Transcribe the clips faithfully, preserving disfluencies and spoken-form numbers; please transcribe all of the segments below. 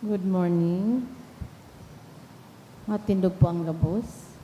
Good morning. Matindog po ang gabos.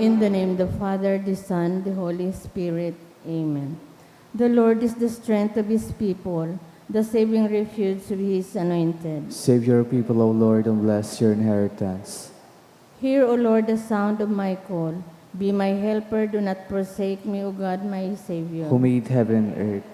In the name of the Father, the Son, the Holy Spirit. Amen. The Lord is the strength of his people, the saving refuge of his anointed. Save your people, O Lord, and bless your inheritance. Hear, O Lord, the sound of my call. Be my helper, do not forsake me, O God, my Savior. Who made heaven and earth.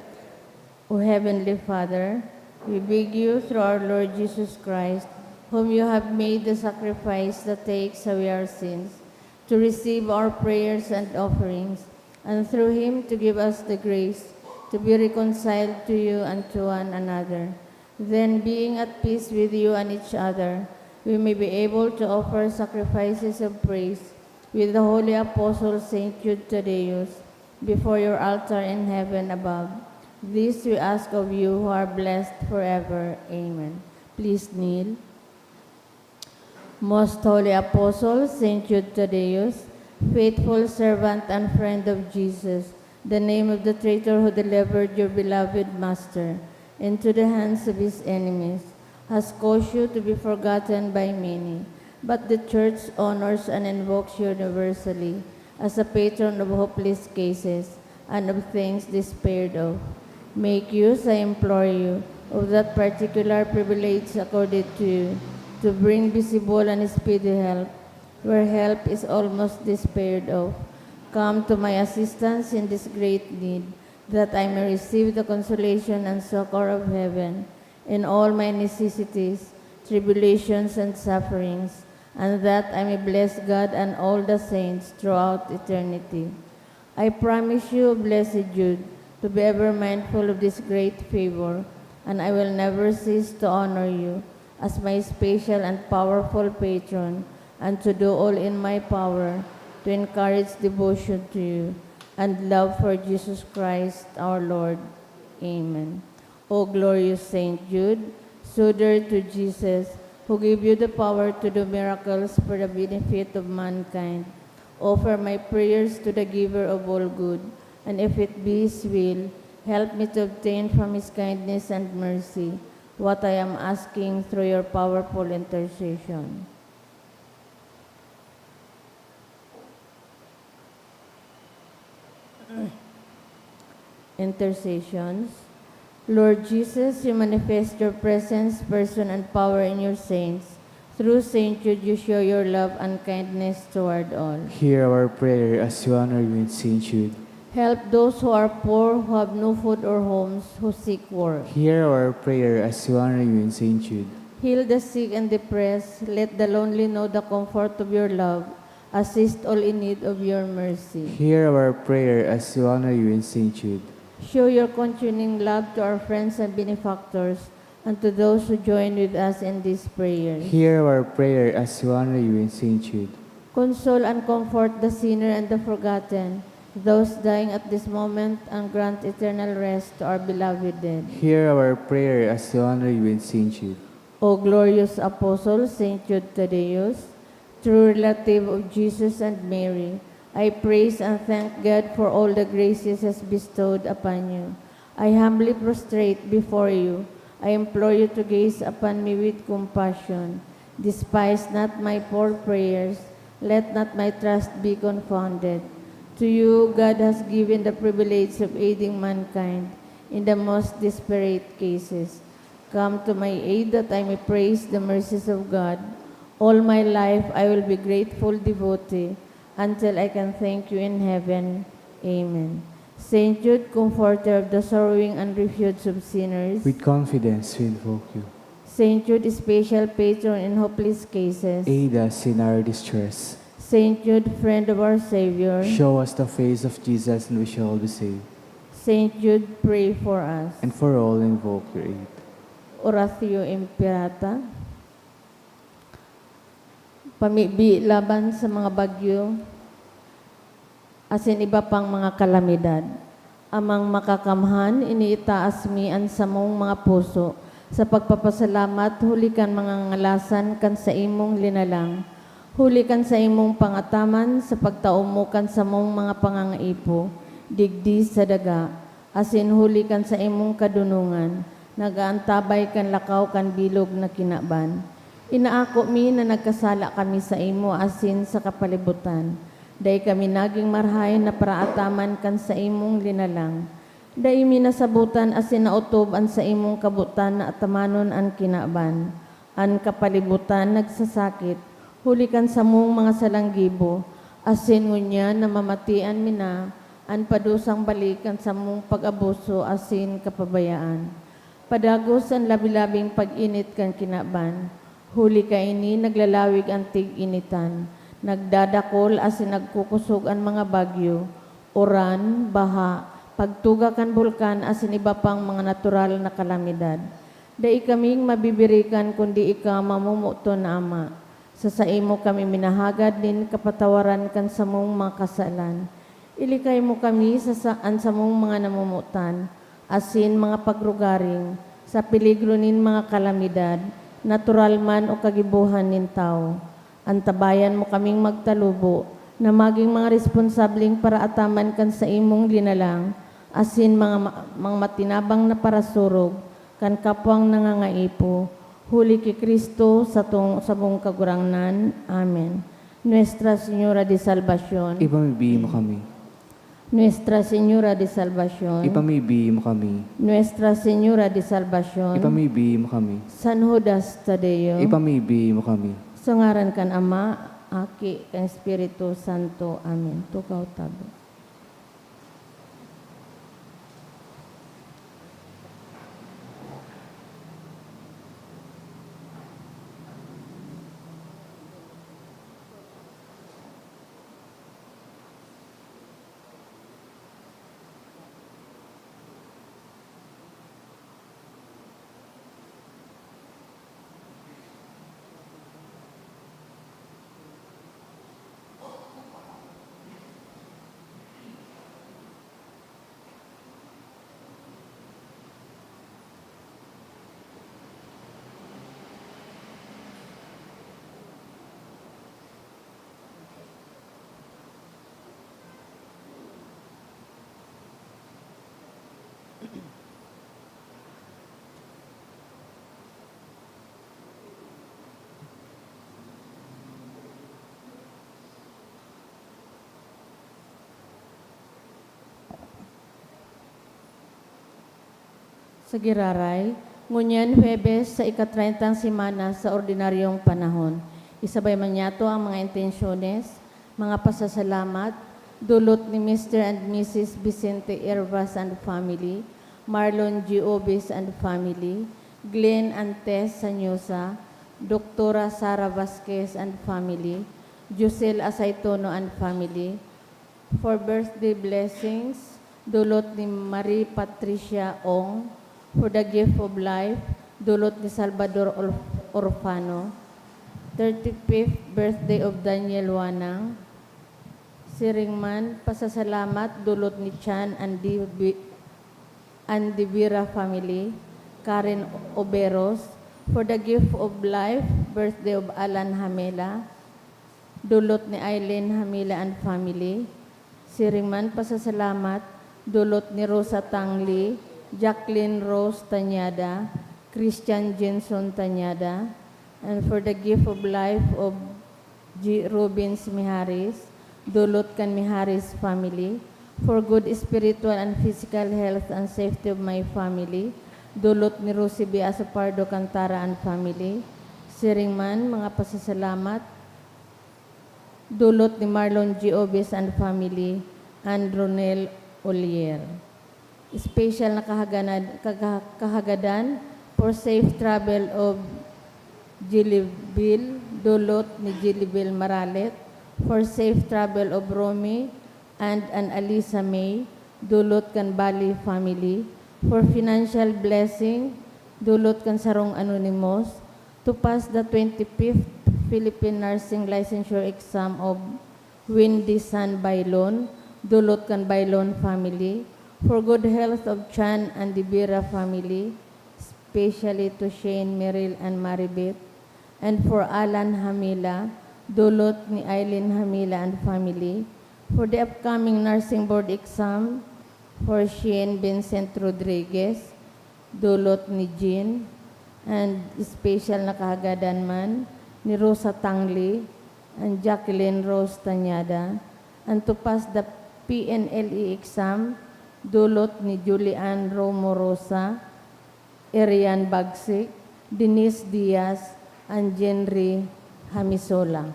O Heavenly Father, we beg you through our Lord Jesus Christ, whom you have made the sacrifice that takes away our sins, to receive our prayers and offerings, and through him to give us the grace to be reconciled to you and to one another. Then, being at peace with you and each other, we may be able to offer sacrifices of praise with the holy apostle Saint Jude Thaddeus before your altar in heaven above. This we ask of you who are blessed forever. Amen. Please kneel. Most Holy Apostle, Saint Jude Thaddeus, faithful servant and friend of Jesus, the name of the traitor who delivered your beloved Master into the hands of his enemies, has caused you to be forgotten by many, but the Church honors and invokes you universally as a patron of hopeless cases and of things despaired of. Make use, I implore you, of that particular privilege accorded to you, to bring visible and speedy help where help is almost despaired of. Come to my assistance in this great need, that I may receive the consolation and succor of heaven in all my necessities, tribulations, and sufferings, and that I may bless God and all the saints throughout eternity. I promise you, Blessed Jude, to be ever mindful of this great favor, and I will never cease to honor you as my special and powerful patron, and to do all in my power to encourage devotion to you and love for Jesus Christ our Lord. Amen. O glorious Saint Jude, suitor to Jesus, who gave you the power to do miracles for the benefit of mankind, offer my prayers to the Giver of all good, and if it be His will, help me to obtain from His kindness and mercy what I am asking through your powerful intercession. Intercessions. Lord Jesus, you manifest your presence, person, and power in your saints. Through Saint Jude, you show your love and kindness toward all. Hear our prayer as we honor you in Saint Jude. Help those who are poor, who have no food or homes, who seek work. Hear our prayer as we honor you in Saint Jude. Heal the sick and depressed. Let the lonely know the comfort of your love. Assist all in need of your mercy. Hear our prayer as we honor you in Saint Jude. Show your consuming love to our friends and benefactors, and to those who join with us in these prayers. Hear our prayer as we honor you in Saint Jude. Console and comfort the sinner and the forgotten, those dying at this moment, and grant eternal rest to our beloved dead. Hear our prayer as we honor you in Saint Jude. O glorious Apostle, Saint Jude Thaddeus, true relative of Jesus and Mary, I praise and thank God for all the graces He has bestowed upon you. I humbly prostrate before you. I implore you to gaze upon me with compassion. Despise not my poor prayers. Let not my trust be confounded. To you, God has given the privilege of aiding mankind in the most desperate cases. Come to my aid that I may praise the mercies of God. All my life I will be grateful devotee until I can thank you in heaven. Amen. Saint Jude, comforter of the sorrowing and refuge of sinners. With confidence we invoke you. Saint Jude, special patron in hopeless cases. Aid us in our distress. Saint Jude, friend of our Savior. Show us the face of Jesus and we shall be saved. Saint Jude, pray for us. And for all invoke your aid. Oratio Imperata. Pamibi laban sa mga bagyo asin iba pang mga kalamidad. Amang Makakamhan, iniitaas mi an samong mga puso sa pagpapasalamat huli kan mga ngalasan kan saimong linalang, huli kan saimong pangataman sa pagtao mo kan samong mga pangangaipo digdi sa daga, asin huli kan saimong kadonongan, nag-aantabay kan lakaw kan bilog na kinaban. Inaako mi na nagkasala kami saimo asin sa kapalibutan. Dai kami nagin marahay na paraataman kan saimong linalang. Dai mi nasabotan asin naotob an saimong kabotan na atamanon an kinaban. An kapalibutan nagsasakit, huli kan samong mga salanggibo, asin ngunyan namamatian mi na an padusang balik kan samong pag-abuso asin kapabayaan. Padagos an labi-labing pag-init kan kinaban, huli kaini naglalawig an tig-initan, nagdadakol asin nagkukosog an mga bagyo, uran, baha, pagtuga kan bulkan asin iba pang mga natural na kalamidad. Dai kaming mabibirikan kundi ika, mamomoton na Ama. Sa saimo kami minahagad nin kapatawaran kan samong mga kasalan. Ilikay mo kami sa, sa an samong mga namomotan asin mga pagrugaring sa peligro nin mga kalamidad, natural man o kagibohan nin tawo. Antabayan mo kaming magtalubo na magin mga responsableng paraataman kan saimong linalang asin mga ma-, mga matinabang na parasurog kan kapwang nangangaipo, huli ki Cristo satong sabong Kagurangnan. Amen. Nuestra Señora de Salvacion. Ipamibi mo kami. Nuestra Señora de Salvacion. Ipamibi mo kami. Nuestra Señora de Salvacion. Ipamibi mo kami. San Judas Tadeo. Ipamibi mo kami. Sa ngaran kan Ama, Aki, kan Espiritu Santo. Amen. Tukaw tabi. Sa giraray, ngunyan Huwebes sa ika-treyntang semana sa ordinaryong panahon. Isabay man niyato ang mga intensyones, mga pasasalamat, dulot ni Mister and Missus Vicente Hervas and family, Marlon G. Obis and family, Glenn and Tess Sanyosa, Doktora Sara Vasquez and family, Josel Asaytono and family, for birthday blessings, dulot ni Marie Patricia Ong, for the gift of life, dulot ni Salvador Orf-, Orfano, thirty-fifth birthday of Daniel Wanang, siring man, pasasalamat, dulot ni Chan and Divi-, and Divira family, Karen Oberos, for the gift of life, birthday of Alan Hamela, dulot ni Aileen Hamila and family. Siring man pasasalamat, dulot ni Rosa Tangli, Jacqueline Rose Tañada, Christian Jenson Tañada, and for the gift of life of G. Rubens Miharis, dulot kan Miharis family, for good spiritual and physical health and safety of my family, dulot ni Rosie B. Asopardo Cantara and family. Siring man, mga pasasalamat, dulot ni Marlon G. Obis and family, and Ronel Olier. Special na kahaganad-, kaga-, kahagadan for safe travel of Jilibel, dulot ni Jilibel Maralet, for safe travel of Romy and an Alisa May, dulot kan Bali family, for financial blessing, dulot kan sarong anonymous, to pass the twenty-fifth Philippine Nursing Licensure Exam of Wendy San Bailon, dulot kan Bailon family, for good health of Chan and Dibira family, especially to Shane, Meryl, and Maribeth, and for Alan Hamila, dulot ni Eileen Hamila and family, for the upcoming nursing board exam for Shane Vincent Rodriguez, dulot ni Jean, and special na kahagadan man ni Rosa Tangli and Jacqueline Rose Tañada, and to pass the P N L E exam, dulot ni Julian Romo Rosa, Erian Bagsik, Denise Diaz, and Jenry Hamisola.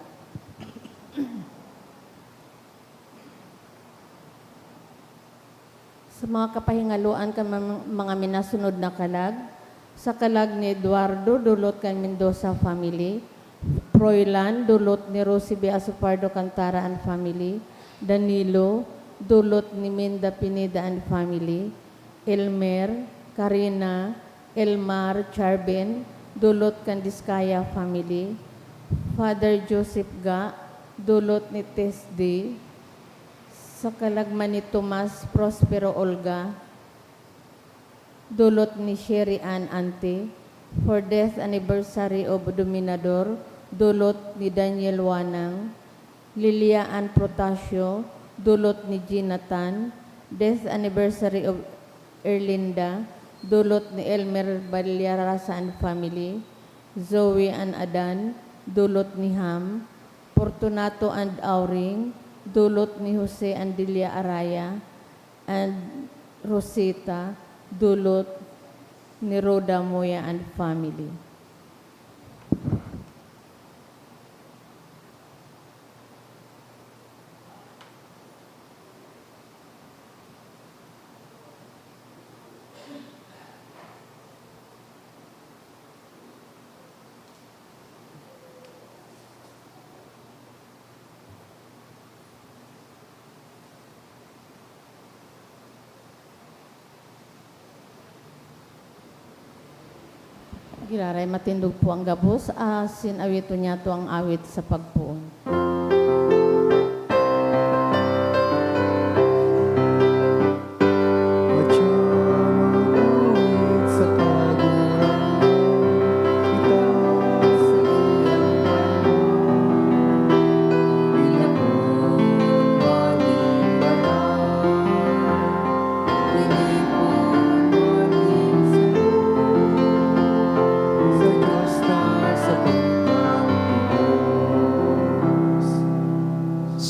Sa mga kapahingaloan kan mam-, mga minasunod na kalag, sa kalag ni Eduardo, dulot kan Mendoza family, Froilan, dulot ni Rosie B. Asopardo Cantara and family, Danilo, dulot ni Minda Pineda and family, Elmer, Karina, Elmar, Charben, dulot kan Diskaya family, Father Joseph Ga, dulot ni Tess D, sa kalag man ni Tomas Prospero Olga, dulot ni Sherry Ann Ante, for death anniversary of Dominador, dulot ni Daniel Wanang, Lilia Ann Protasio, dulot ni Jean Nathan, death anniversary of Erlinda, dulot ni Elmer Ballarasa and family, Zoe and Adan, dulot ni Ham, Fortunato and Auring, dulot ni Jose and Delia Araya, and Rosita, dulot ni Rhoda Moya and family. Giraray, matindog po ang gabos, asin awiton niyato ang awit sa pagpoon.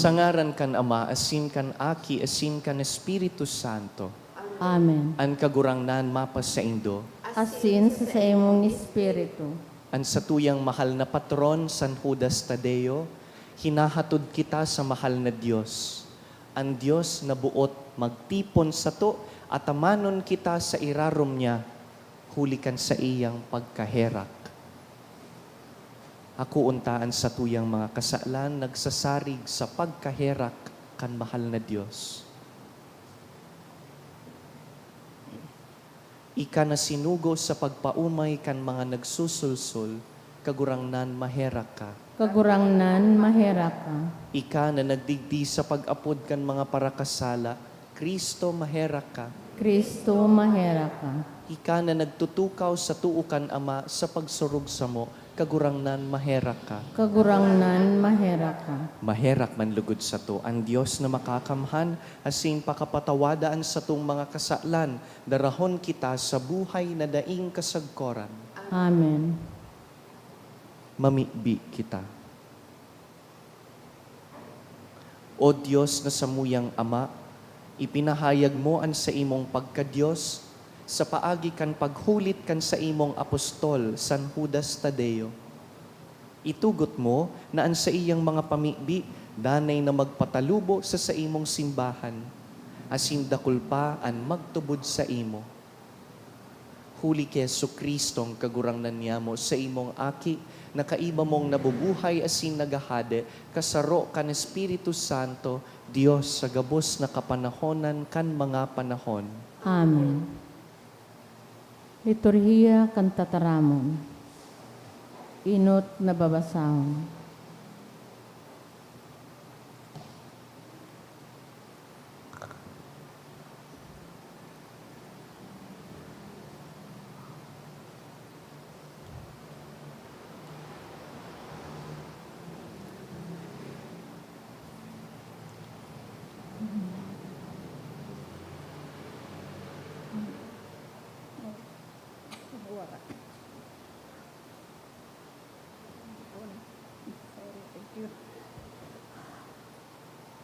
Sa ngaran kan Ama, asin kan Aki, asin kan Espiritu Santo. Amen. An Kagurangnan mapasaindo. Asin sa saimong espiritu. An satuyang mahal na patron, San Judas Tadeo, hinahatod kita sa mahal na Dios. An Dios na boot magtipon sato, atamanon kita sa irarom niya, huli kan saiyang pagkaherak. Akoon ta an satuyang mga kasalan nagsasarig sa pagkaherak kan mahal na Dios. Ika na sinugo sa pagpaomay kan mga nagsusulsol, Kagurangnan, maherak ka. Kagurangnan, maherak ka. Ika na nagdigdi sa pag-apod kan mga parakasala, Kristo, maherak ka. Kristo, maherak ka. Ika na nagtutukaw sa too kan Ama sa pagsurog samo, Kagurangnan, maherak ka. Kagurangnan, maherak ka. Maherak man lugod sato an Dios na makakamhan, asin pakapatawada an satong mga kasalan, darahon kita sa buhay na daing kasagkoran. Amen. Mamibi kita. O Dios na samuyang Ama, ipinahayag mo an saimong pagka-Dios sa paagi kan paghulit kan saimong apostol, San Judas Tadeo. Itugot mo na an saiyang mga pamibi danay na magpatalubo sa saimong simbahan, asin dakul pa an magtubod saimo. Huli ki Jesu-Cristong Kagurangnan niamo, saimong Aki, na kaiba mong nabubuhay asin naghahade, kasaro kan Espiritu Santo, Dios sa gabos na kapanahonan kan mga panahon. Amen. Liturhiya kan Tataramon. Enot na babasahon.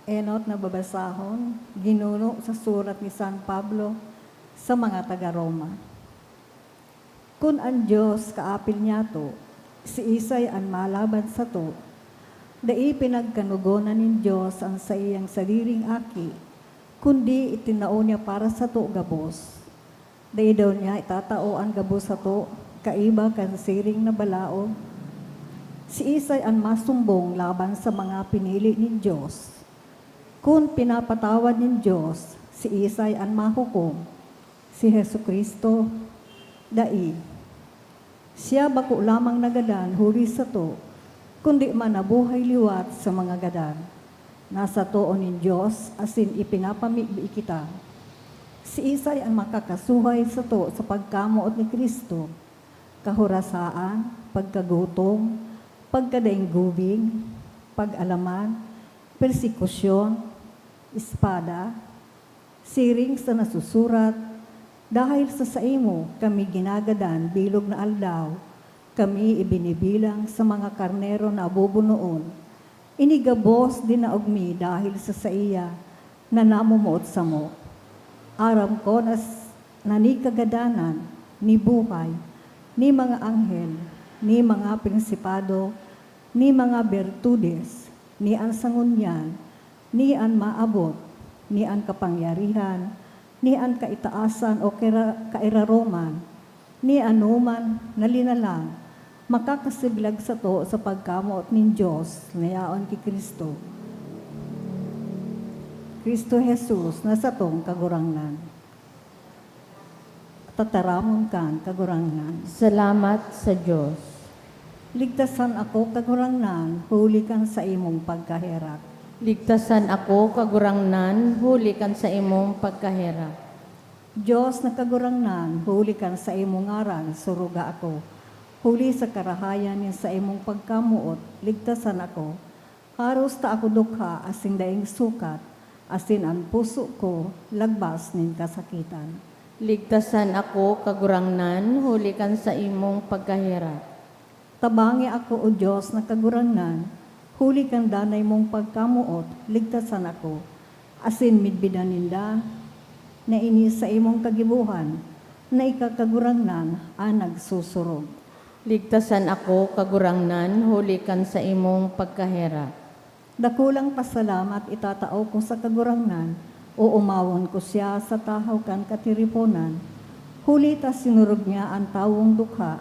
Enot na babasahon, ginuno sa surat ni San Pablo sa mga taga Roma. Kun an Dios kaapil niyato, siisay an malaban sato? Dai pinagkanugonan nin Dios an saiyang sadiring Aki, kundi itinao niya para sato gabos. Dai daw niya itatao an gabos sato kaiba kan siring na balaog? Siisay an masumbong laban sa mga pinili nin Dios? Kun pinapatawad nin Dios, siisay an mahukom? Si Jesu-Cristo? Dai. Siya bako lamang nagadan huli sato, kundi man nabuhay liwat sa mga gadan. Nasa too nin Dios asin ipinapamibi kita. Siisay an makakasuhay sato sa pagkamoot ni Cristo? Kahorasaan, pagkagutom, pagkadaing gubing, pag-alaman, persekusyon, espada? Siring sa nasusurat, "Dahil sa saimo kami ginagadan bilog na aldaw, kami ibinibilang sa mga karnero na bubunoon." Ini gabos dinaog mi dahil sa saiya na namomoot samo. Aram ko na, s- na ni kagadanan, ni buhay, ni mga anghel, ni mga prinsipado, ni mga bertudes, ni an sangunyan, ni an maabot, ni an kapangyarihan, ni an kaitaasan o kira-, kairaroman, ni anoman na linalang, makakasiblag sato sa pagkamoot nin Dios na yaon ki Cristo. Cristo Jesus na satong Kagurangnan. Tataramon kan Kagurangnan. Salamat sa Dios. Ligtasan ako, Kagurangnan, huli kan saimong pagkaherak. Ligtasan ako, Kagurangnan, huli kan saimong pagkaherak. Dios na Kagurangnan, huli kan saimong ngaran, suruga ako. Huli sa karahayan nin saimong pagkamoot, ligtasan ako. Aros ta ako dukha asin daing sukat, asin an puso ko lagbas nin kasakitan. Ligtasan ako, Kagurangnan, huli kan saimong pagkaherak. Tabangi ako, O Dios na Kagurangnan, huli kan danay mong pagkamoot, ligtasan ako, asin midbidan ninda na ini saimong kagibohan, na ika, Kagurangnan, an nagsusurog. Ligtasan ako, Kagurangnan, huli kan saimong pagkaherak. Dakulang pasalamat itatao ko sa Kagurangnan, oomawon ko siya sa tahaw kan katiriponan, huli ta sinurog niya an tawong dukha,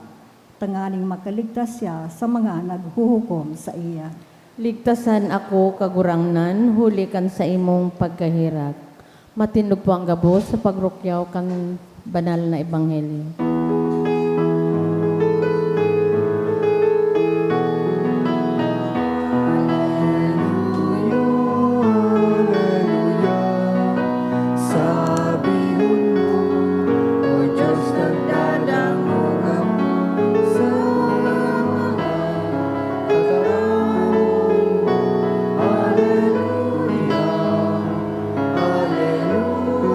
tanganing makaligtas siya sa mga naghuhukom saiya. Ligtasan ako, Kagurangnan, huli kan saimong pagkaherak. Matindog po ang gabos sa pagrukyaw kan banal na ebanghelyo. Sabihon mo, O Diyos, nagdadangog ako sa mga tataramon mo. Aleluya, aleluya, aleluya.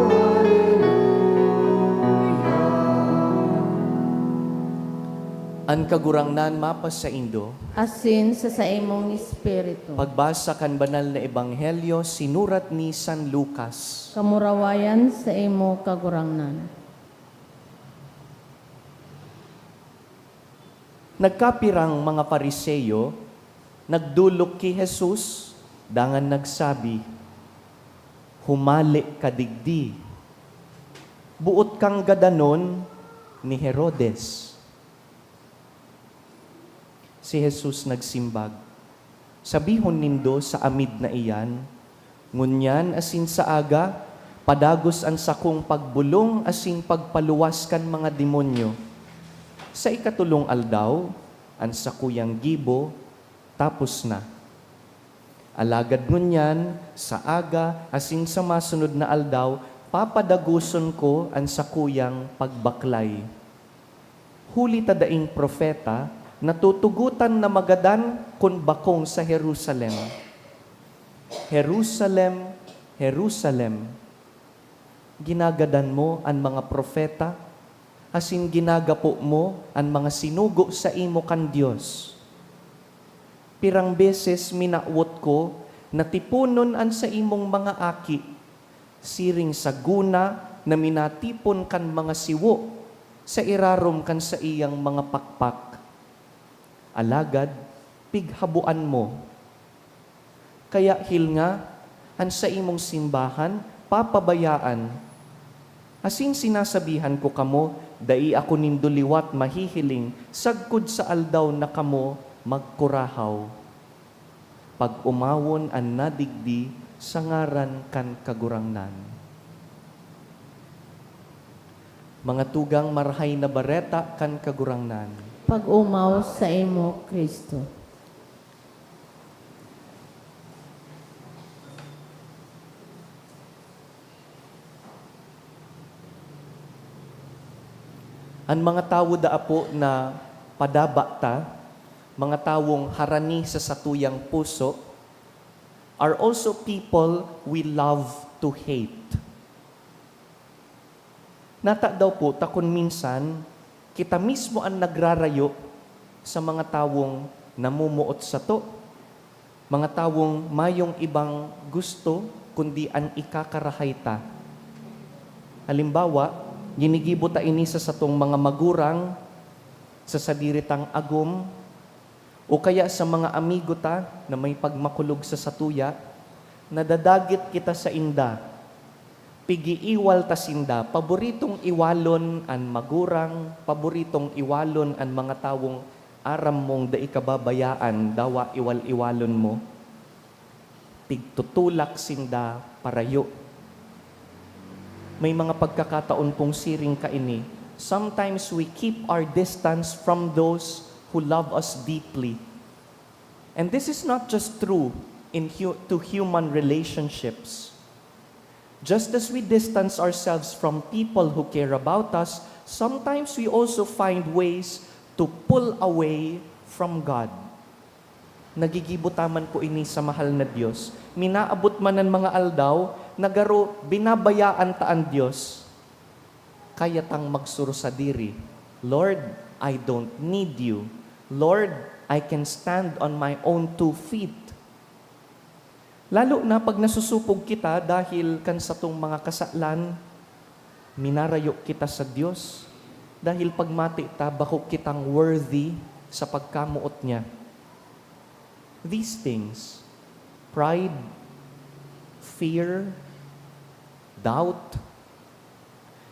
An Kagurangnan mapasaindo. Asin sa saimong espiritu. Pagbasa kan Banal na Ebanghelyo sinurat ni San Lucas. Kamurawayan saimo, Kagurangnan. Nagkapirang mga Fariseo nagdolok ki Jesus dangan nagsabi, "Humale ka digdi, boot kang gadanon ni Herodes." Si Jesus nagsimbag, "Sabihon nindo sa amid na iyan, 'Ngunyan asin sa aga, padagos an sakong pagbolong asin pagpaluwas kan mga demonyo. Sa ikatolong aldaw, an sakuyang gibo, tapos na. Alagad ngunyan, sa aga asin sa masunod na aldaw, papadagoson ko an sakuyang pagbaklay.' Huli ta daing propeta na tutugotan na magadan kun bakong sa Jerusalem. Jerusalem, Jerusalem, ginagadan mo an mga propeta, asin ginagapo mo an mga sinugo saimo kan Dios. Pirang beses minawot ko na tiponon an saimong mga aki, siring sa guna na minatipon kan mga siwo sa irarom kan saiyang mga pakpak. Alagad pighaboan mo. Kaya hilnga, an saimong simbahan papabayaan. Asin sinasabihan ko kamo, dai ako nindo liwat mahihiling sagkod sa aldaw na kamo magkurahaw. Pag-omawon an nadigdi sa ngaran kan Kagurangnan." Mga tugang, Marahay na Bareta kan Kagurangnan. Pag-omaw saimo, Cristo. An mga tawo daa po na padaba ta, mga tawong harani sa satuyang puso, are also people we love to hate. Natadaw po ta kun minsan, kita mismo an nagrarayo sa mga tawong namomoot sato, mga tawong mayong ibang gusto kundi an ikakarahay ta. Halimbawa, ginigibo ta ini sa satong mga magurang, sa sadiri tang agom, o kaya sa mga amigo ta na may pagmakulog sa satuya, nadadagit kita sainda. Pigiiwal ta sinda, paboritong iwalon an magurang, paboritong iwalon an mga tawong aram mong dai ka babayaan, dawa iwal-iwalon mo. Pigtutulak sinda parayo. May mga pagkakataon pong siring kaini. Sometimes we keep our distance from those who love us deeply. And this is not just true in hu-, to human relationships. Just as we distance ourselves from people who care about us, sometimes we also find ways to pull away from God. Nagigibo ta man po ini sa mahal na Dios. Minaabot man an mga aldaw na garo binabayaan ta an Dios. Kaya tang magsurusadiri, "Lord, I don't need you. Lord, I can stand on my own two feet." Lalo na pag nasusupog kita dahil kan satong mga kasalan, Minarayo kita sa Dios dahil pagmati ta, bako kitang worthy sa pagkamoot niya. These things, pride, fear, doubt,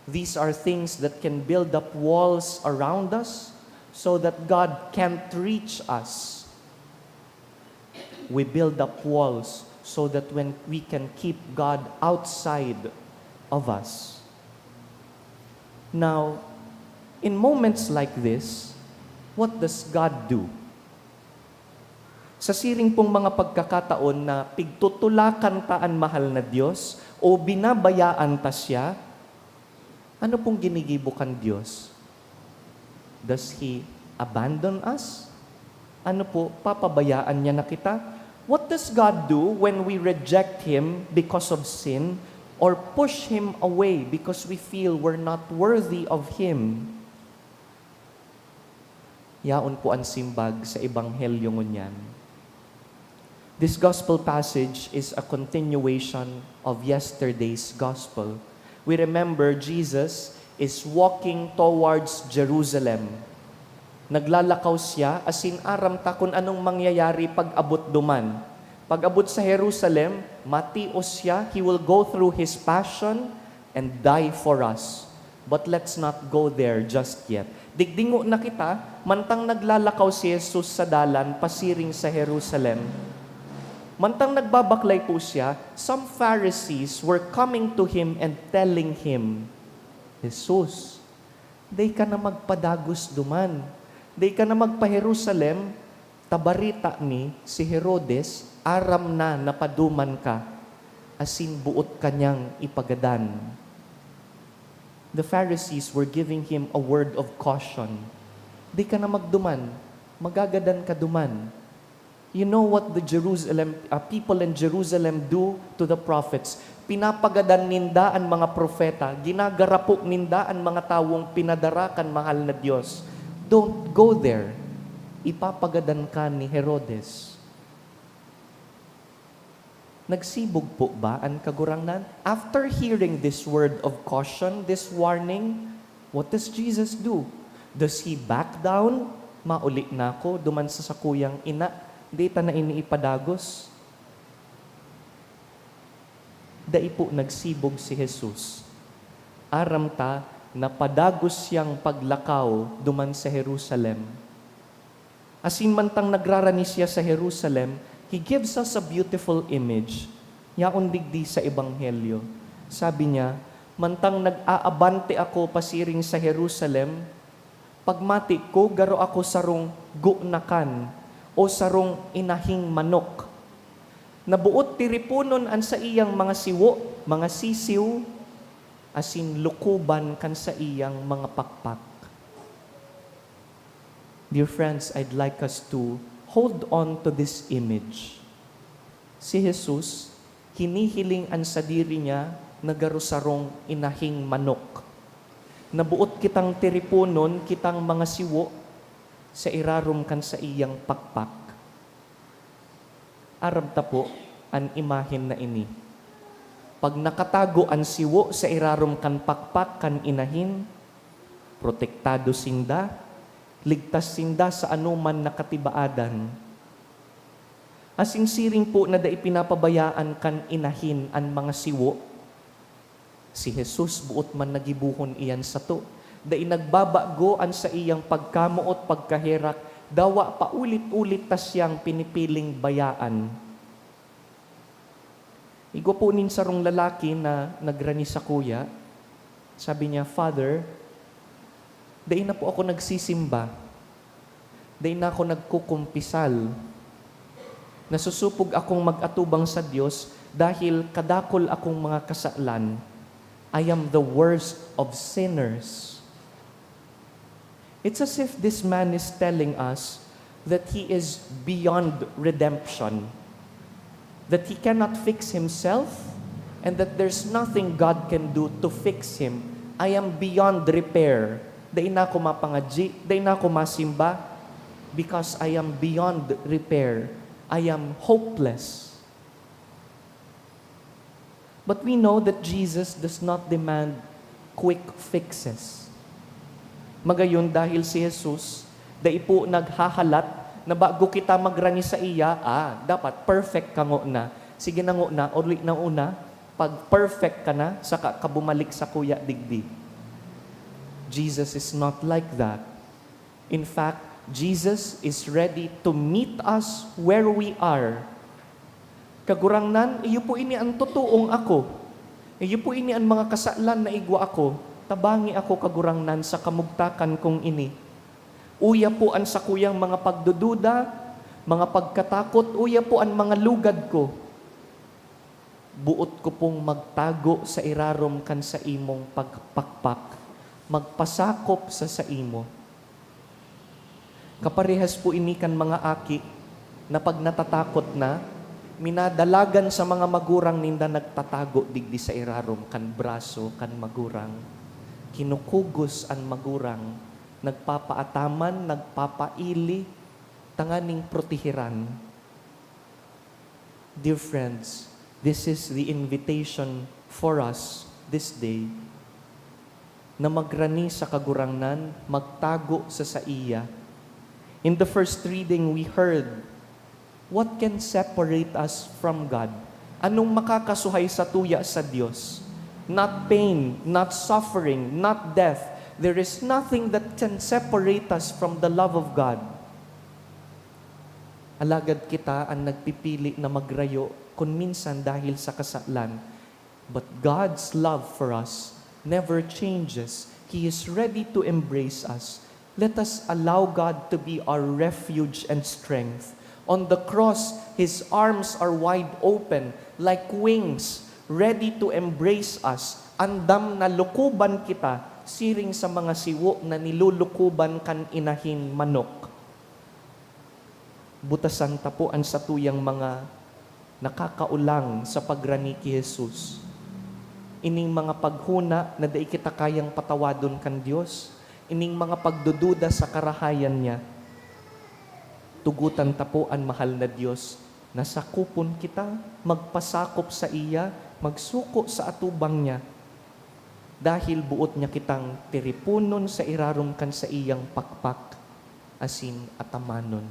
these are things that can build up walls around us so that God can't reach us. We build up walls so that when we can keep God outside of us. Now, in moments like this, what does God do? Sa siring pong mga pagkakataon na pigtutulakan ta an mahal na Dios o binabayaan ta siya, ano pong ginigibo kan Dios? Does He abandon us? Ano po, papabayaan niya na kita? What does God do when we reject Him because of sin or push Him away because we feel we're not worthy of Him? Yaon po an simbag sa Ebanghelyo ngunyan. This gospel passage is a continuation of yesterday's gospel. We remember Jesus is walking towards Jerusalem. Naglalakaw siya, asin aram ta kun anong mangyayari pag-abot duman. Pag-abot sa Jerusalem, matios siya, he will go through his passion and die for us. But let's not go there just yet. Digdi ngona kita, mantang naglalakaw si Jesus sa dalan pasiring sa Jerusalem. Mantang nagbabaklay po siya, some Pharisees were coming to him and telling him, "Jesus, dai ka na magpadagos duman. Dai ka na magpa-Jerusalem, ta bareta mi, si Herodes aram na na paduman ka, asin boot ka niyang ipagadan." The Pharisees were giving him a word of caution. "Dai ka na magduman, magagadan ka duman." You know what the Jerusalem, uh, people in Jerusalem do to the prophets? Pinapagadan ninda an mga propeta, ginagarapo ninda an mga tawong pinadara kan mahal na Dios. Don't go there. Ipapagadan ka ni Herodes. Nagsibog po ba an Kagurangnan? After hearing this word of caution, this warning, what does Jesus do? Does he back down? "Mauli na ako duman sa sakuyang ina, dai ta na ini ipadagos." Dai po nagsibog si Jesus. Aram ta na padagos siyang paglakaw duman sa Jerusalem. Asin mantang nagrarani siya sa Jerusalem, he gives us a beautiful image. Yaon digdi sa Ebanghelyo. Sabi niya, "Mantang nag-aabante ako pasiring sa Jerusalem, pagmati ko, garo ako sarong gunakan o sarong inahing manok na boot tiriponon an saiyang mga siwo, mga sisiw, asin lukoban kan saiyang mga pakpak." Dear friends, I'd like us to hold on to this image. Si Jesus, hinihiling an sadiri niya na garo sarong inahing manok, na boot kitang tiriponon, kitang mga siwo, sa irarom kan saiyang pakpak. Aram ta po an imahen na ini. Pag nakatago an siwo sa irarom kan pakpak kan inahin, protektado sinda, ligtas sinda sa anoman na katibaadan. Asin siring po na dai pinapabayaan kan inahin an mga siwo, si Jesus boot man na gibohon iyan sato. Dai nagbabago an saiyang pagkamoot, pagkaherak, dawa paulit-ulit ta siyang pinipiling bayaan. Igwa po nin sarong lalaki na nagrani sakuya. Sabi niya, "Father, dai na po ako nagsisimba. Dai na ako nagkukumpisal. Nasusupog akong mag-atubang sa Dios dahil kadakul akong mga kasalan. I am the worst of sinners." It's as if this man is telling us that he is beyond redemption, that he cannot fix himself, and that there's nothing God can do to fix him. "I am beyond repair. Dai na ako mapangadyi, dai na ako masimba, because I am beyond repair. I am hopeless." But we know that Jesus does not demand quick fixes. Magayon, dahil si Jesus dai po naghahalat na bago kita magrani saiya, ah, dapat perfect ka ngona. Sige na ngona, uli na una. Pag perfect ka na, saka ka bumalik sakuya digdi. Jesus is not like that. In fact, Jesus is ready to meet us where we are. "Kagurangnan, iyo po ini an totoong ako. Iyo po ini an mga kasalan na igwa ako. Tabangi ako, Kagurangnan, sa kamugtakan kong ini. Uya po an sakuyang mga pagdududa, mga pagkatakot, uya po an mga lugad ko. Boot ko pong magtago sa irarom kan saimong pagpakpak, magpasakop sa saimo." Kaparehas po ini kan mga aki na pag natatakot na, minadalagan sa mga magurang ninda, nagtatago digdi sa irarom kan braso kan magurang. Kinukugos an magurang, nagpapaataman, nagpapaili, tanganing proteheran. Dear friends, this is the invitation for us this day, na magrani sa Kagurangnan, magtago sa saiya. In the first reading, we heard, "What can separate us from God?" Anong makakasuhay satuya sa Dios? Not pain, not suffering, not death. There is nothing that can separate us from the love of God. Alagad kita an nagpipili na magrayo, kun minsan dahil sa kasalan. But God's love for us never changes. He is ready to embrace us. Let us allow God to be our refuge and strength. On the cross, His arms are wide open, like wings, ready to embrace us. Andam na lukuban kita, siring sa mga siwo na nilulukuban kan inahing manok. Butasan ta po an satuyang mga nakakaolang sa pagrani ki Jesus. Ining mga paghona na dai kita kayang patawadon kan Dios, ining mga pagdududa sa karahayan niya, tugotan ta po an mahal na Dios na sakopon kita, magpasakop saiya, magsuko sa atubang niya, dahil boot niya kitang tiriponon sa irarom kan saiyang pakpak asin atamanon.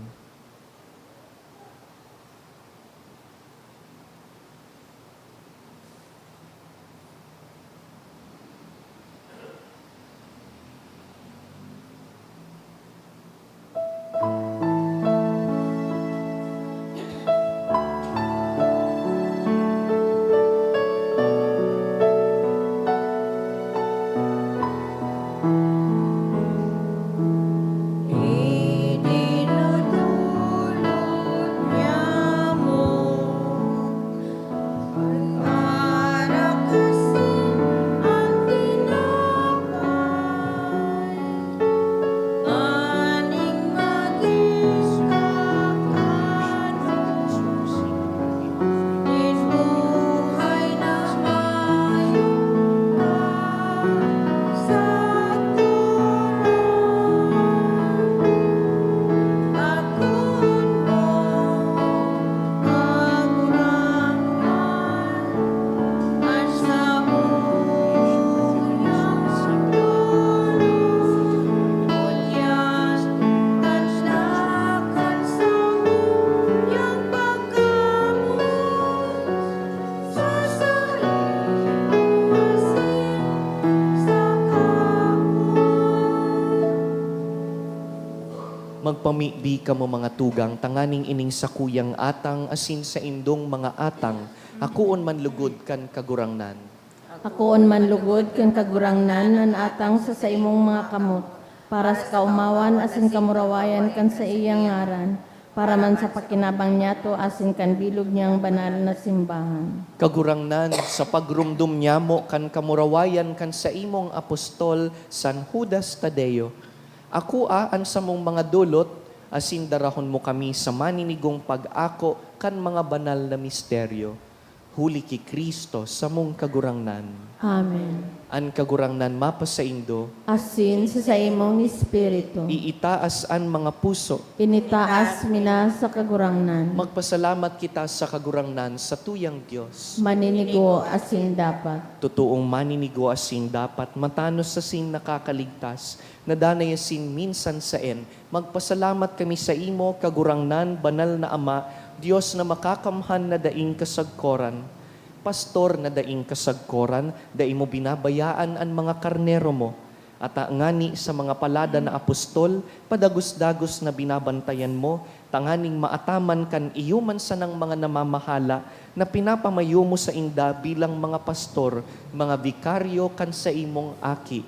Magpamibi kamo, mga tugang, tanganing ining sakuyang atang asin saindong mga atang akoon man lugod kan Kagurangnan. Akoon man lugod kan Kagurangnan an atang sa saimong mga kamot, para sa kaomawan asin kamurawayan kan saiyang ngaran, para man sa pakinabang niyato asin kan bilog niyang banal na simbahan. Kagurangnan, sa pagromdom nyamo kan kamurawayan kan saimong apostol, San Judas Tadeo, akua an samong mga dolot, asin darahon mo kami sa maninigong pag-ako kan mga banal na misteryo. Huli ki Cristo, samong Kagurangnan. Amen. An Kagurangnan mapasaindo. Asin sa saimong espiritu. Iitaas an mga puso. Initaas mi na sa Kagurangnan. Magpasalamat kita sa Kagurangnan, sa tuyang Dios. Maninigo asin dapat. Totoong maninigo asin dapat, matanos asin nakakaligtas, na danay asin minsan saen, magpasalamat kami saimo, Kagurangnan, Banal na Ama, Dios na makakamhan na daing kasagkoran. Pastor na daing kasagkoran, dai mo binabayaan an mga karnero mo. Ata ngani sa mga palada na apostol, padagos-dagos na binabantayan mo, tanganing maataman kan iyo man sanang mga namamahala na pinapamayo mo sainda bilang mga pastor, mga bikaryo kan saimong Aki.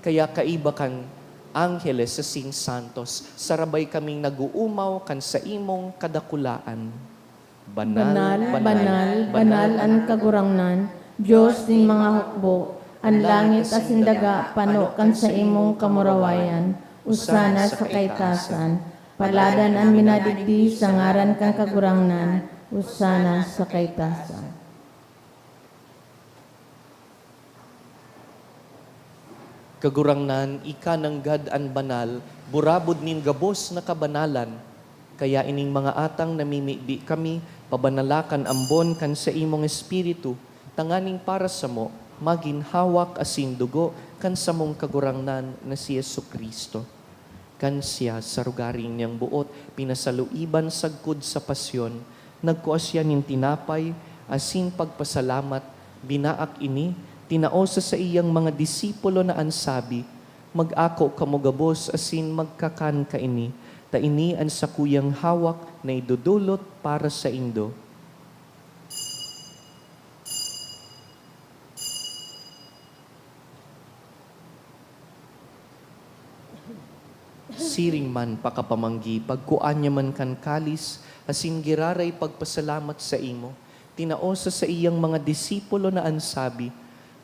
Kaya kaiba kan angheles asin santos, sarabay kaming nag-uumaw kan saimong kadakulaan. Banal, banal, banal an Kagurangnan, Dios nin mga hukbo. An langit asin daga pano kan saimong kamurawayan. Osana sa kaitasan. Paladan an minadigdi sa ngaran kan Kagurangnan. Osana sa kaitasan. Kagurangnan, ika nanggad an banal, burabod nin gabos na kabanalan. Kaya ining mga atang namimibi kami, pabanala kan ambon kan saimong Espiritu, tanganing para samo, magin hawak asin dugo kan samong Kagurangnan na si Jesu-Cristo. Kan siya, sa rogaring niyang boot, pinasaluiban sagkod sa pasyon, nagkua siya nin tinapay, asin pagpasalamat, binaak ini, tinao sa saiyang mga disipulo na an sabi, "Mag-ako kamo gabos asin magkakan kaini, ta ini an sakuyang hawak na idodolot para saindo." Siring man pakapamanggi, pagkua niya man kan kalis, asin giraray pagpasalamat saimo, tinao sa saiyang mga disipulo na an sabi,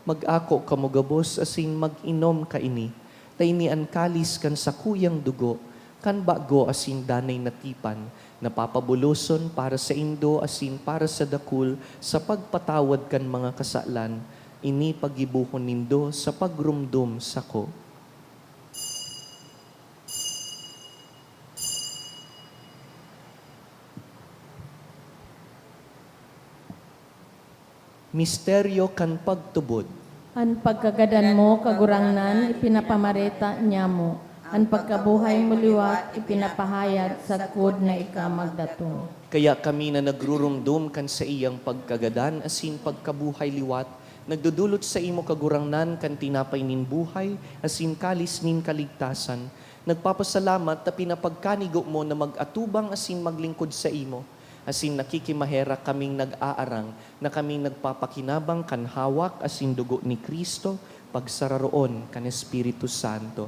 "Mag-ako kamo gabos asin mag-inom kaini, ta ini an kalis kan sakuyang dugo, kan bago asin danay na tipan, na papabuloson para saindo asin para sa dakul sa pagpatawad kan mga kasalan. Ini paggibohon nindo sa pagromdom sako." Misteryo kan pagtubod. An pagkagadan mo, Kagurangnan, ipinapamareta niamo. An pagkabuhay mo liwat, ipinapahayag sagkod na ika magdatong. Kaya kami na nagruromdom kan saiyang pagkagadan asin pagkabuhay liwat, nagdodolot saimo, Kagurangnan, kan tinapay nin buhay asin kalis nin kaligtasan. Nagpapasalamat ta pinapagkanigo mo na mag-atubang asin maglingkod saimo, asin nakikimaherak kaming nag-aarang na kaming nagpapakinabang kan hawak asin dugo ni Cristo, pagsararoon kan Espiritu Santo.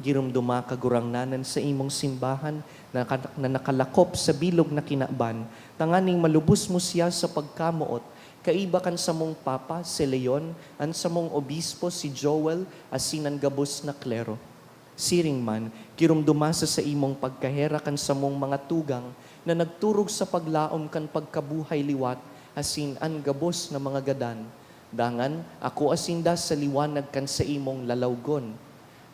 Giromdoma, Kagurangnan, an saimong simbahan na naka-, na nakalakop sa bilog na kinaban, tanganing malubos mo siya sa pagkamoot, kaiba kan samong Papa, si Leon, an samong Obispo, si Joel, asin an gabos na klero. Siring man, giromdoma sa saimong pagkaherak an samong mga tugang na nagturog sa paglaom kan pagkabuhay liwat asin an gabos na mga gadan. Dangan, akoa sinda sa liwanag kan saimong lalawgon.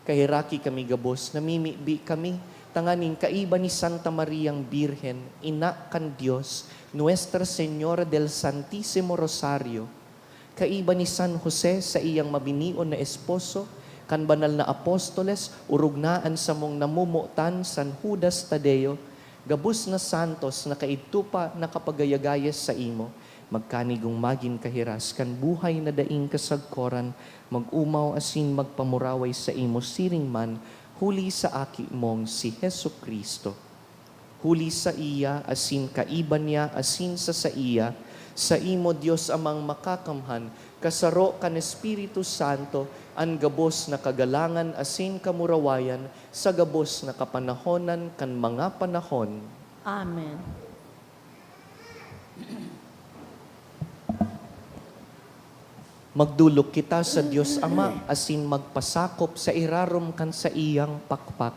Kaheraki kami gabos, namimibi kami, tanganing kaiba ni Santa Mariang Birhen, Ina kan Dios, Nuestra Señora del Santísimo Rosario, kaiba ni San Jose, saiyang mabinion na esposo, kan banal na apostoles, orog na an samong namomotan, San Judas Tadeo, gabos na santos na kaidto pa nakapagayagaya saimo, magkanigong magin kahiras kan buhay na daing kasagkoran, mag-omaw asin magpamuraway saimo siring man, huli sa Aki mong si Jesu-Cristo. Huli saiya, asin kaiba niya, asin sa saiya, saimo, Dios Amang Makakamhan, kasaro kan Espiritu Santo, an gabos na kagalangan asin kamurawayan sa gabos na kapanahonan kan mga panahon. Amen. Magdolok kita sa Dios Ama asin magpasakop sa irarom kan saiyang pakpak.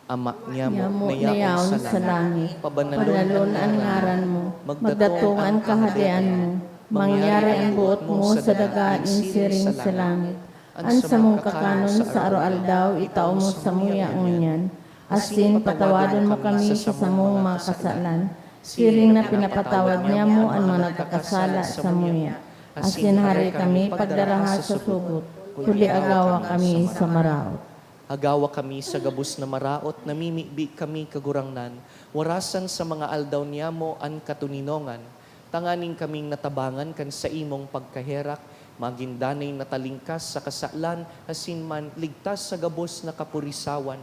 Ama niamo na yaon sa langit, pabanalon an ngaran mo, magdatong an kahadean mo, mangyari an boot mo sa daga nin siring sa langit. An samong kakanon sa aroaldaw, itao mo samuya ngunyan, asin patawadon mo kami sa samong mga kasalan, siring na pinapatawad niamo an mga nagkakasala samuya. Asin hari kami pagdaraha sa sugot, huli agawa kami sa maraot. Agawa kami sa gabos na maraot, namimibi kami, Kagurangnan, warasan sa mga aldaw niyamo an katoninongan, tanganing kaming natabangan kan saimong pagkaherak, magin danay na talingkas sa kasalan, asin man ligtas sa gabos na kapurisawan,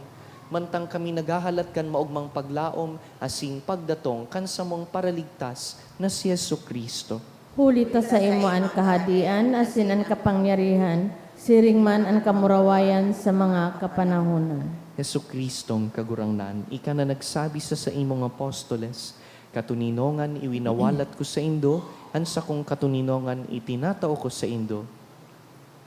mantang kami naghahalat kan maogmang paglaom asin pagdatong kan samong Paraligtas na si Jesu-Cristo. Huli ta saimo an kahadean asin an kapangyarihan, siring man an kamurawayan sa mga kapanahonan. Jesu-Cristong Kagurangnan, ika na nagsabi sa saimong apostoles, "Katoninongan iwinawalat ko saindo, an sakong katoninongan itinatao ko saindo."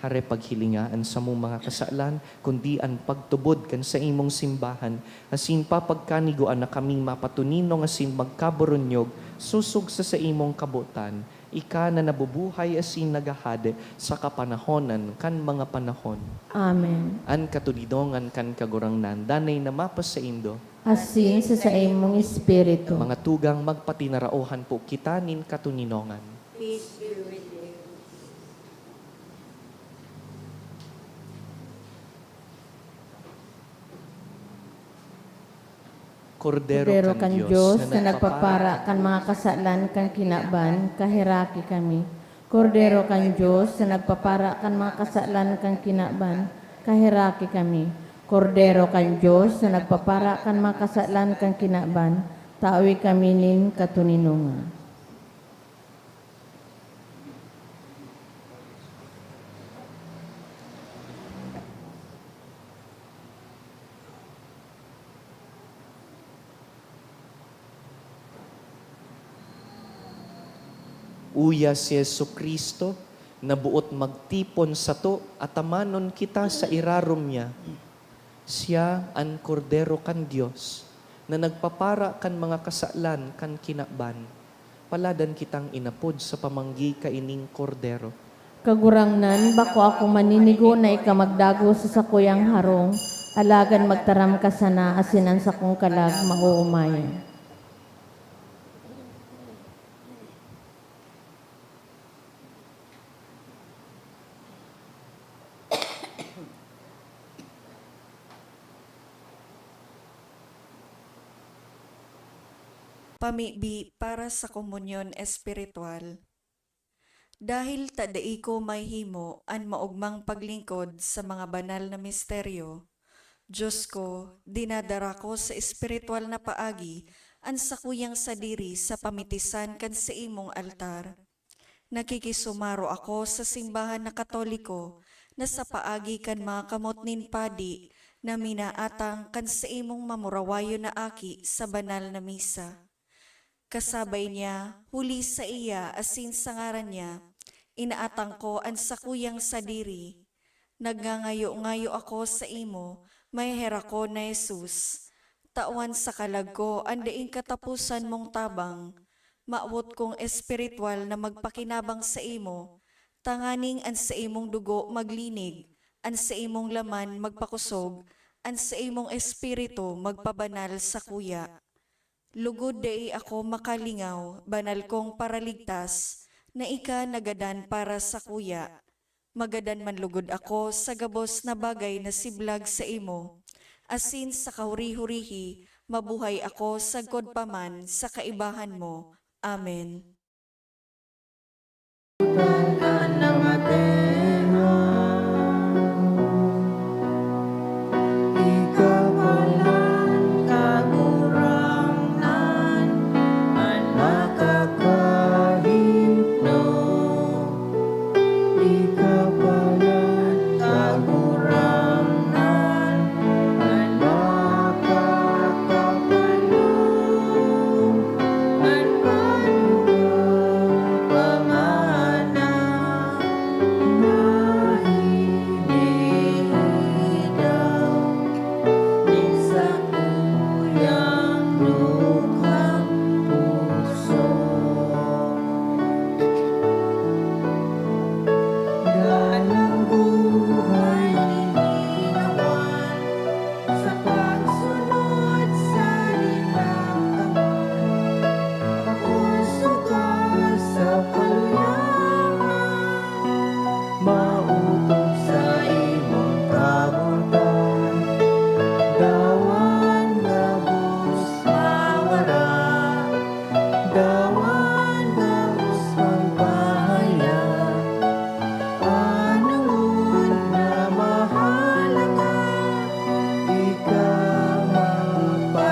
Hare paghilinga an samong mga kasalan, kundi an pagtubod kan saimong simbahan, asin papagkanigoan na kaming mapatoninong asin magkaburunyog sosog sa saimong kabotan, ika na nabubuhay asin naghahade sa kapanahonan kan mga panahon. Amen. An katoninongan kan Kagurangnan danay na mapasaindo. Asin sa saimong espiritu. Mga tugang, magpatinaraohan po kita nin katoninongan. Peace be with you. Kordero kan Dios na nagpapara kan mga kasalan kan kinaban, kaheraki kami. Kordero kan Dios na nagpapara kan mga kasalan kan kinaban, kaheraki kami. Kordero kan Dios na nagpapara kan mga kasalan kan kinaban, tawi kami nin katoninongan. Uya si Jesu-Cristo, na boot magtipon sato, atamanon kita sa irarom niya. Siya an Kordero kan Dios, na nagpapara kan mga kasalan kan kinaban. Paladan kitang inapod sa pamanggi kaining Kordero. Kagurangnan, bako ako maninigo na ika magdagos sa sakuyang harong, alagad magtaram ka sana asin an sakong kalag maoomayan. Pamibi para sa komunyon espiritual. Dahil ta dai ko mahimo an maogmang paglingkod sa mga banal na misteryo, Diyos ko, dinadara ko sa espiritual na paagi an sakuyang sadiri sa pamitisan kan saimong altar. Nakikisumaro ako sa simbahan na Katoliko na sa paagi kan mga kamot nin padi na minaatang kan saimong mamurawayon na aki sa banal na misa. Kasabay niya, huli saiya asin sa ngaran niya, inaatang ko an sakuyang sadiri. Nagngangayo-ngayo ako saimo, maheherakon na Jesus. Tawan sa kalag ko an daing kataposan mong tabang. Mawot kong espiritual na magpakinabang saimo, tanganing an saimong dugo maglinig, an saimong laman magpakosog, an saimong espiritu magpabanal sakuya. Lugod dai ako makalingaw, banal kong Paraligtas, na ika nagadan para sakuya. Magadan man lugod ako sa gabos na bagay na siblag saimo, asin sa kahuri-hurihi mabuhay ako sagkod pa man sa kaibahan mo. Amen.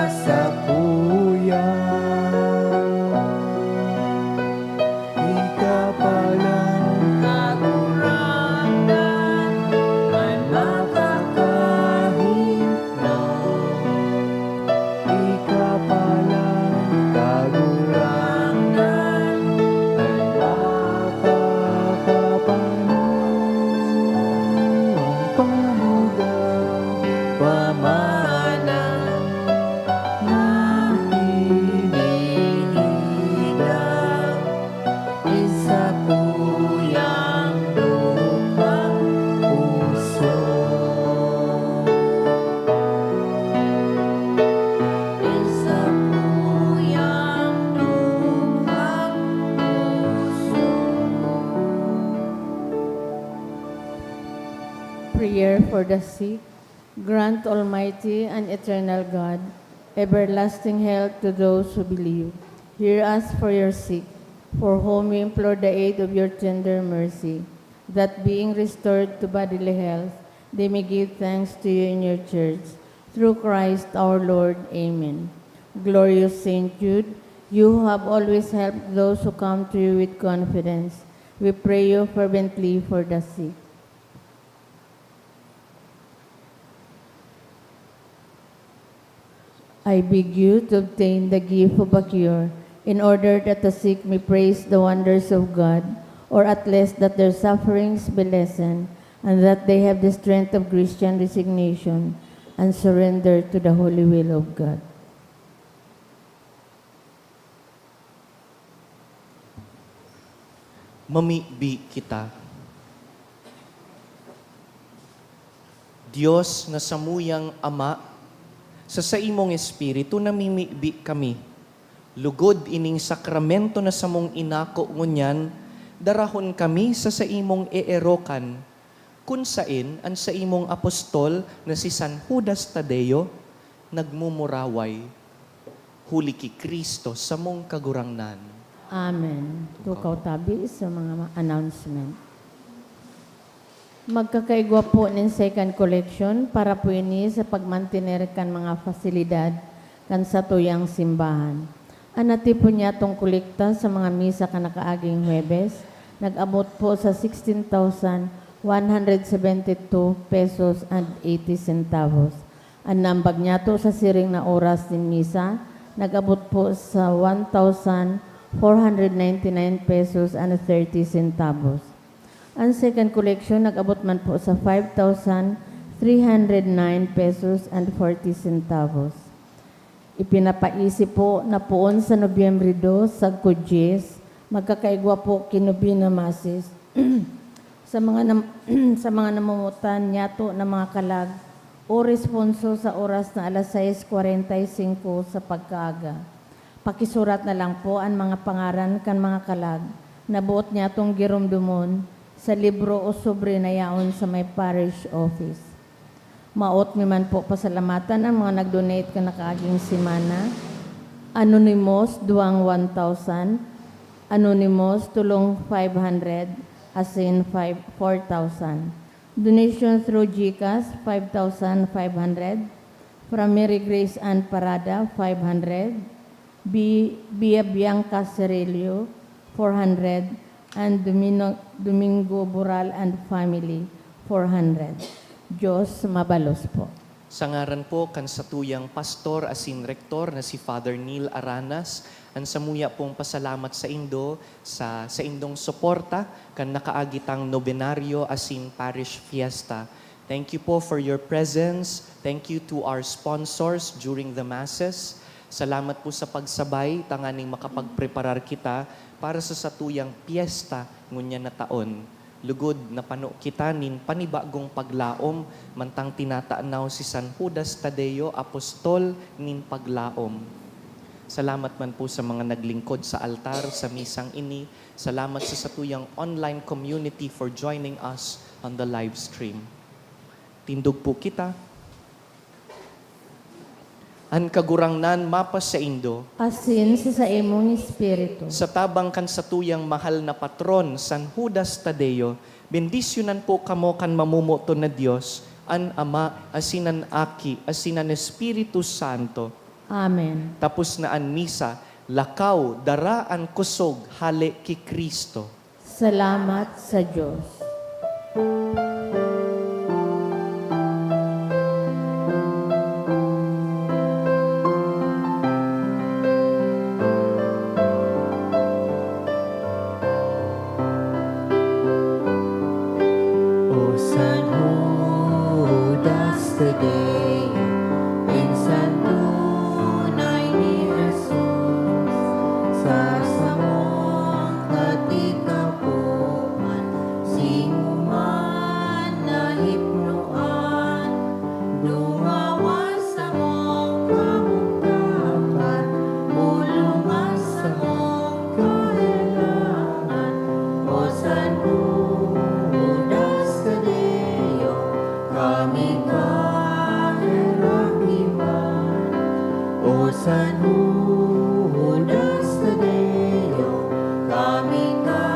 Sakuya, ika palang Kagurangnan an makakahinom. Ika palang Kagurangnan an makakapanos. An panugang pamana na hinihigaw, in sakuyang dukhang puso. In sakuyang dukhang puso. Prayer for the sick. Grant, Almighty and eternal God, everlasting health to those who believe. Hear us for your sick, for whom we implore the aid of your tender mercy, that being restored to bodily health, they may give thanks to you in your church. Through Christ our Lord. Amen. Glorious Saint Jude, you who have always helped those who come to you with confidence, we pray you fervently for the sick. I beg you to obtain the gift of a cure, in order that the sick may praise the wonders of God, or at least that their sufferings be lessened, and that they have the strength of Christian resignation and surrender to the holy will of God. Mamibi kita. Dios na samuyang Ama, sa saimong Espiritu namimibi kami. Lugod ining sakramento na samong inako ngunyan, darahon kami sa saimong eerokan, kun saen an saimong apostol na si San Judas Tadeo nagmumuraway huli ki Cristo, samong Kagurangnan. Amen. Tukaw tabi sa mga ma-, announcement. Magkakaigwa po nin second collection para po ini sa pagmantener kan mga fasilidad kan satuyang simbahan. An natipon niyatong kolekta sa mga misa kan nakaaging Huwebes nag-abot po sa sixteen thousand one hundred seventy-two pesos and eighty centavos. An naambag niyato sa siring na oras nin misa nag-abot po sa one thousand four hundred ninety-nine pesos and thirty centavos. An second collection nag-abot man po sa five thousand three hundred nine pesos and forty centavos. Ipinapaisip po na poon sa Nobyembre dos, sagkod dyes, magkakaigwa po ki Novena Masses sa mga nam-, sa mga namomotan niyato na mga kalag o responso sa oras na alas sais kwarenta y singko sa pagkaaga. Pakisurat na lang po an mga pangaran kan mga kalag na boot niyatong giromdomon sa libro o sobre na yaon sa may parish office. Maot mi man po pasalamatan an mga nag-donate kan nakaaging semana. Anonymous, duwang one thousand. Anonymous, tulong five hundred, asin five, four thousand. Donation through GCash, five thousand five hundred. From Mary Grace Ann Parada, five hundred. Bi-, Bia Bianca Cirillo, four hundred, and Domino-, Domingo Boral and family, four hundred. Diyos mabalos po. Sa ngaran po kan satuyang pastor asin rektor na si Father Neil Aranas, an samuya pong pasalamat saindo sa saindong suporta kan nakaagi tang nobenaryo asin parish fiesta. Thank you po for your presence. Thank you to our sponsors during the masses. Salamat po sa pagsabay tanganing makapagpreparar kita para sa satuyang piyesta ngunyan na taon. Lugod, napano kita nin panibagong paglaom, mantang tinatanaw si San Judas Tadeo, apostol nin paglaom. Salamat man po sa mga naglingkod sa altar sa misang ini. Salamat sa satuyang online community for joining us on the live stream. Tindog po kita. An Kagurangnan mapasaindo. Asin sa saimong espiritu. Sa tabang kan satuyang mahal na patron, San Judas Tadeo, bendisyonan po kamo kan mamomoton na Dios, an Ama, asin an Aki, asin an Espiritu Santo. Amen. Tapos na an misa, lakaw, dara an kusog hale ki Cristo. Salamat sa Diyos. O San Judas Tadeo, pinsan tunay ni Jesus, sa samong katikapoman, singoman na hipnoan, dungawa samong kamugtakan, bulong an samong kahelangan. O San Judas Tadeo, kami ka herak iban. O San Judas Tadeo, kami ka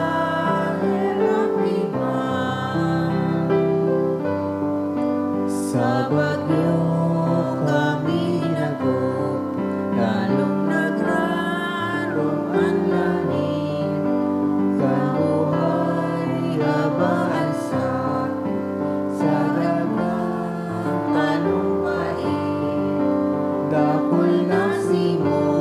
herak iban. Sa bagyo kami nagop, lalong nagrarong an langit. Kan buhay aba an sakit, sa daga anong pait, dakul na simot.